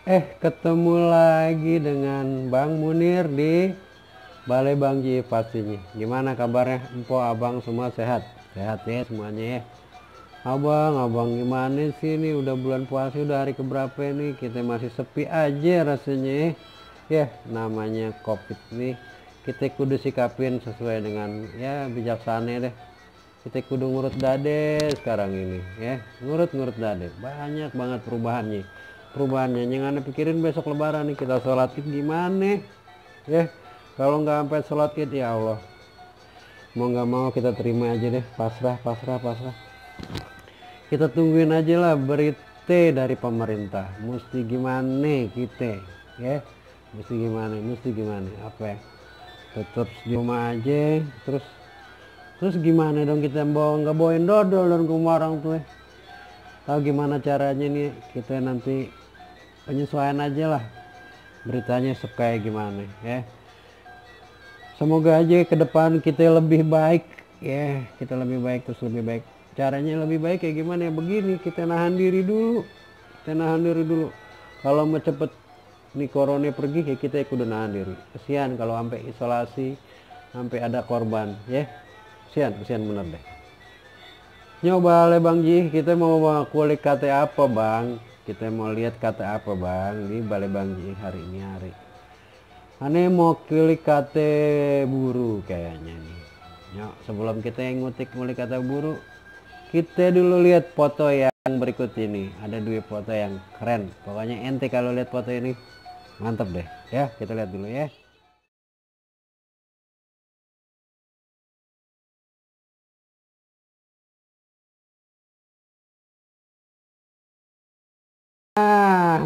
Ketemu lagi dengan Bang Munir di Balai Bang Ji pastinya. Gimana kabarnya? Empo, abang semua sehat? Sehat ya semuanya ya. Abang gimana sih ini udah bulan puasa udah hari keberapa nih? Kita masih sepi aja rasanya ya. Ya, namanya Covid nih. Kita kudu sikapin sesuai dengan ya bijaksana deh. Kita kudu ngurut dade sekarang ini ya. Ngurut dade. Banyak banget perubahannya yang anda pikirin besok lebaran nih kita sholat id gimana ya. Kalau nggak sampai sholat id ya Allah, mau nggak mau kita terima aja deh, pasrah. Kita tungguin aja lah berita dari pemerintah mesti gimana kita ya. Mesti gimana apa ya, tetap di rumah aja. Terus gimana dong kita nggak bawain dodol dan ke orang tuh ya. Tahu gimana caranya nih kita nanti penyesuaian aja lah beritanya kayak gimana ya. Semoga aja ke depan kita lebih baik ya, kita lebih baik, terus lebih baik. Caranya lebih baik kayak gimana ya, begini kita nahan diri dulu. Kalau mau cepet nih corona pergi ya kita kudu nahan diri. Kesian kalau sampai isolasi sampai ada korban ya. Kesian bener deh. Nyoba le Bang Ji, kita mau kulik kata apa Bang? Kita mau lihat kata apa Bang di Balai Bang Ji hari ini Aneh mau kulik kata buru kayaknya nih. Yuk, sebelum kita ngutik kata buru, kita dulu lihat foto yang berikut ini. Ada dua foto yang keren. Pokoknya ente kalau lihat foto ini mantap deh. Ya, kita lihat dulu ya.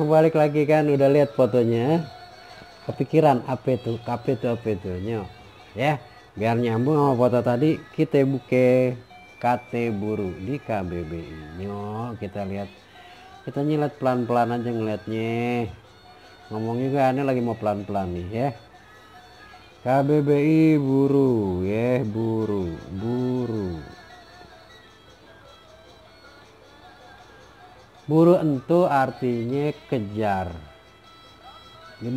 Balik lagi kan udah lihat fotonya. Kepikiran apa itu nyok ya. Biar nyambung sama foto tadi, kita buka KT buru di KBBI nyok. Kita nyilat pelan-pelan aja ngeliatnya. Ngomong juga aneh lagi mau pelan-pelan nih ya. KBBI buru ya, buru entu artinya kejar. Di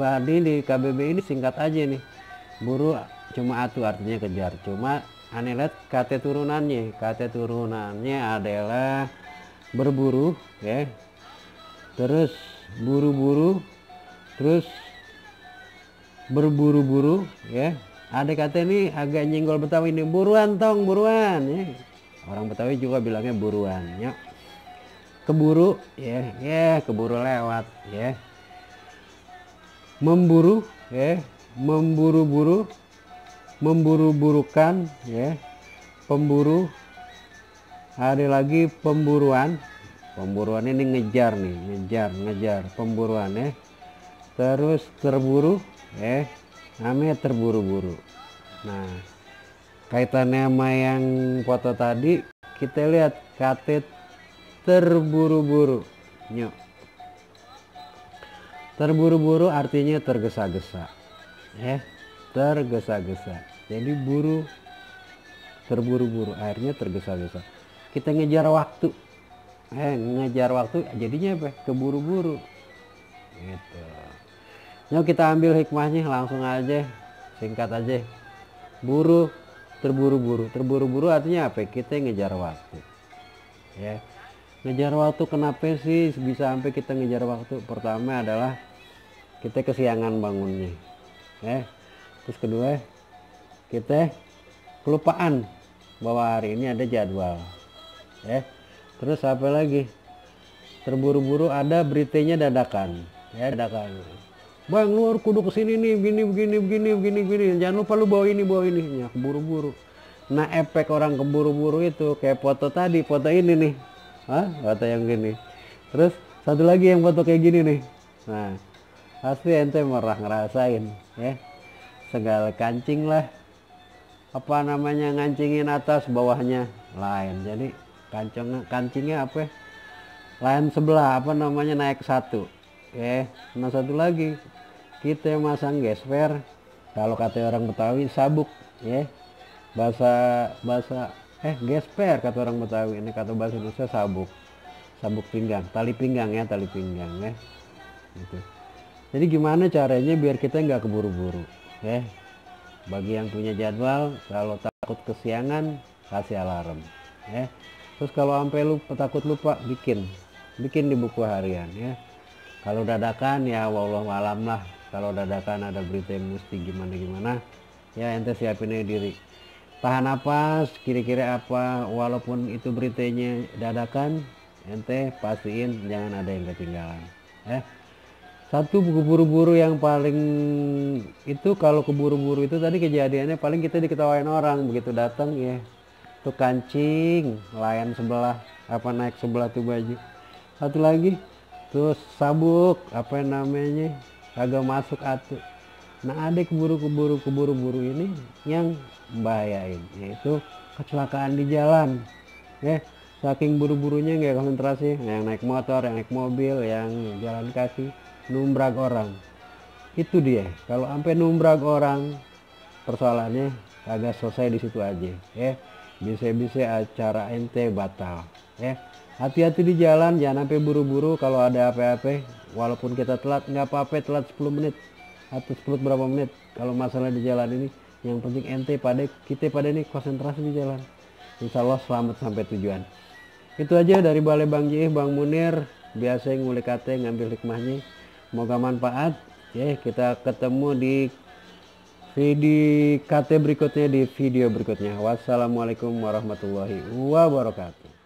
KBBI ini singkat aja nih. Buru cuma atu artinya kejar. Cuma aneh lihat kata turunannya adalah berburu ya. Terus buru-buru, terus berburu-buru ya. Ada kata ini agak nyenggol Betawi ini, buruan ya. Orang Betawi juga bilangnya buruan ya. Keburu ya, keburu lewat ya. Memburu ya, memburu-buru, memburu-burukan ya. Pemburu, ada lagi pemburuan ini ngejar pemburuan ya. Terus terburu ya, namanya terburu-buru. Nah, kaitannya sama yang foto tadi, kita lihat kata terburu-buru nyok. Terburu-buru artinya tergesa-gesa ya, tergesa-gesa. Jadi buru, terburu-buru akhirnya tergesa-gesa. Kita ngejar waktu jadinya apa, keburu-buru gitu. Yuk kita ambil hikmahnya langsung aja, singkat aja. Buru, terburu-buru artinya apa, kita ngejar waktu ya. Ngejar waktu kenapa sih bisa sampai kita ngejar waktu? Pertama adalah kita kesiangan bangunnya ya. Terus kedua, kita kelupaan bahwa hari ini ada jadwal ya. Terus apa lagi, terburu-buru ada beritanya dadakan ya, Bang lu kudu kesini nih, begini, jangan lupa lu bawa ini ya, keburu-buru. Nah efek orang keburu-buru itu kayak foto tadi, foto ini nih, foto yang gini. Terus satu lagi yang foto kayak gini nih. Nah pasti ente merah ngerasain ya, segala kancing lah, apa namanya, ngancingin atas bawahnya lain. Jadi kancingnya apa ya? Lain sebelah apa namanya, naik satu ya. Nah satu lagi kita masang gesper, kalau kata orang Betawi sabuk ya. Bahasa gesper kata orang Betawi, ini kata bahasa Indonesia sabuk pinggang, tali pinggang ya. gitu. Jadi gimana caranya biar kita nggak keburu-buru ya. Bagi yang punya jadwal, kalau takut kesiangan kasih alarm ya. Terus kalau sampai lupa, takut lupa, bikin di buku harian ya. Kalau dadakan ya wallahu alam lah, kalau dadakan ada berita yang mesti gimana ya, ente siapin aja diri, tahan napas, kira-kira apa, walaupun itu beritanya dadakan, ente pastiin jangan ada yang ketinggalan ya. Satu, keburu-buru yang paling itu, kalau keburu-buru itu tadi kejadiannya paling kita diketawain orang begitu datang ya, tuh kancing layan sebelah apa naik sebelah tuh baju. Satu lagi tuh sabuk apa namanya kagak masuk atuh. Nah ada keburu-buru ini yang membahayain, yaitu kecelakaan di jalan ya. Saking buru-burunya nggak konsentrasi, yang naik motor, yang naik mobil, yang jalan kaki, numbrag orang. Itu dia, kalau sampai numbrag orang persoalannya kagak selesai di situ aja ya, bisa-bisa acara ente batal ya. Hati-hati di jalan, jangan sampai buru-buru. Kalau ada apa-apa, walaupun kita telat nggak apa-apa, telat 10 menit atau 10 berapa menit, kalau masalah di jalan ini yang penting ente kita pada ini konsentrasi di jalan, insya Allah selamat sampai tujuan. Itu aja dari Balai Bang Jiih, Bang Munir, biasa ngulik kate, ngambil hikmahnya, semoga manfaat ya. Kita ketemu di video KT berikutnya, di video berikutnya. Wassalamualaikum warahmatullahi wabarakatuh.